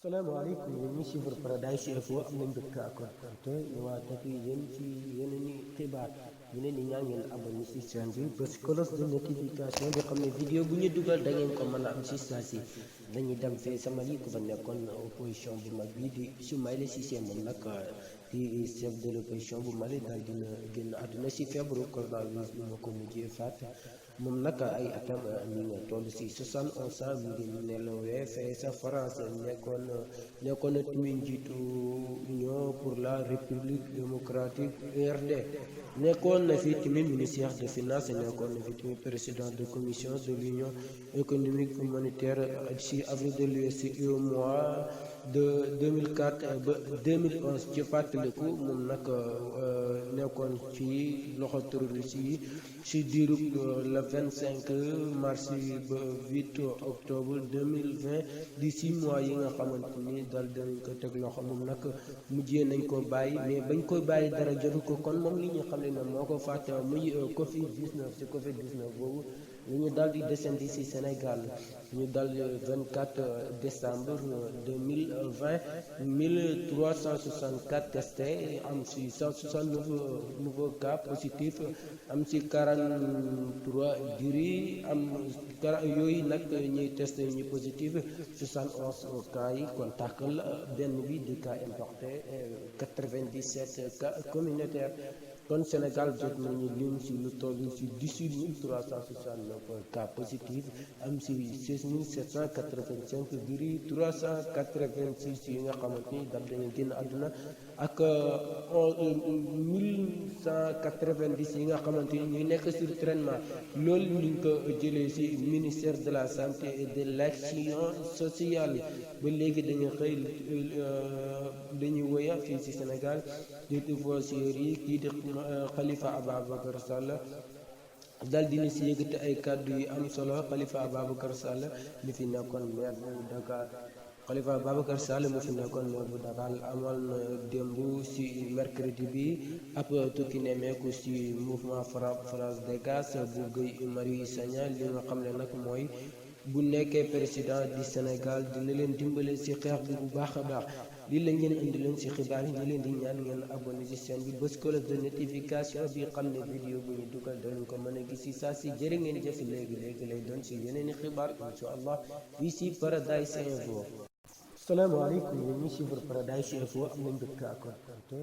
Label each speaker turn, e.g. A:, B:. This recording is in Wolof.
A: salaamaaleykum yéen ñi suivre Paradise Info am nañ mbégte ak kontaante ñëwaat ak yéen ci yeneen i xibaar yeneen i ñaa ngeen abonné ci chaîne bi bés cloche de notification bi xam ne vidéo bu ñu dugal da ngeen ko mën a am ci saa si dañuy dem fee sama lii ku fa nekkoon opposition bu mag bi di Soumaïla Cissé moom nag di chef de l'opposition bu Mali daal dina génn àdduna ci feebaru coronavirus bi moo ko mujjee faat moom nag ay atam mi nga toll ci 71 ans mi ngi nelawee fee sa France nekkoon na tamit njiitu Union pour la République démocratique URD nekkoon na fi tamit ministère des finances nekkoon na fi tamit président de commission de l'Union économique monétaire ci avril de l'UEMOA de 2004 ba 2011 ci fàttaliku moom nag nekkoon ci loxo terroriste yi ci diiru le 25 mars ba 8 octobre 2020 di 6 mois yi nga xamante ni dal dinañ ko teg loxo moom nag mujjee nañ ko bàyyi mais bañ koy bàyyi dara jotu ko kon moom li ñu xam ne moo ko fàtte muy Covid 19 ci Covid 19 boobu lu ñu dal di descendi ci Sénégal ñu dal 24 décembre 2020 1364 testés am ci 169 nouveaux cas positifs am ci 43 diri am yooyu nag ñuy testé ñu positif 71 cas yi contact la benn bi di cas importé 97 cas communautaire kon Sénégal jot nañu lim ci lu toll ci 18369 cas positifs am ci 16785 diri 386 yi nga xamante ni daf dañu génn àdduna ak 1190 yi nga xamante ni ñuy nekk sur traitement loolu ñu ngi ko jëlee ci ministère de la santé et de l'action sociale ba léegi dañu xëy dañuy woya fii ci Sénégal di divorceurs yi kii di Khalifa Ababacar Sall dal dina ci yëkkati ay kàddu yu am solo Khalifa Ababacar Sall mi fi nekkoon maire bu Dakar Khalifa Ababacar Sall mi fi nekkoon maire bu Dakar amal na démb ci mercredi bi ab tukki nemmeeku ci mouvement France Dégage bu Guy Marius Sagna li nga xam ne nag mooy bu nekkee président du Sénégal dina leen dimbale ci xeex bi bu baax a baax lii lañ leen indi leen ci xibaar yi ñu leen di ñaan ngeen abonné ci chaîne bi bës cloche de notification bi xam ne vidéo bu ñu dugal danañ ko mën a gis ci saa si jërë ngeen jëf léegi lay doon ci yeneen i xibaar insha allah fii ci Paradise Info. salaamaaleykum yéen ñi suivre Paradise Info am nañ mbégte ak kontaante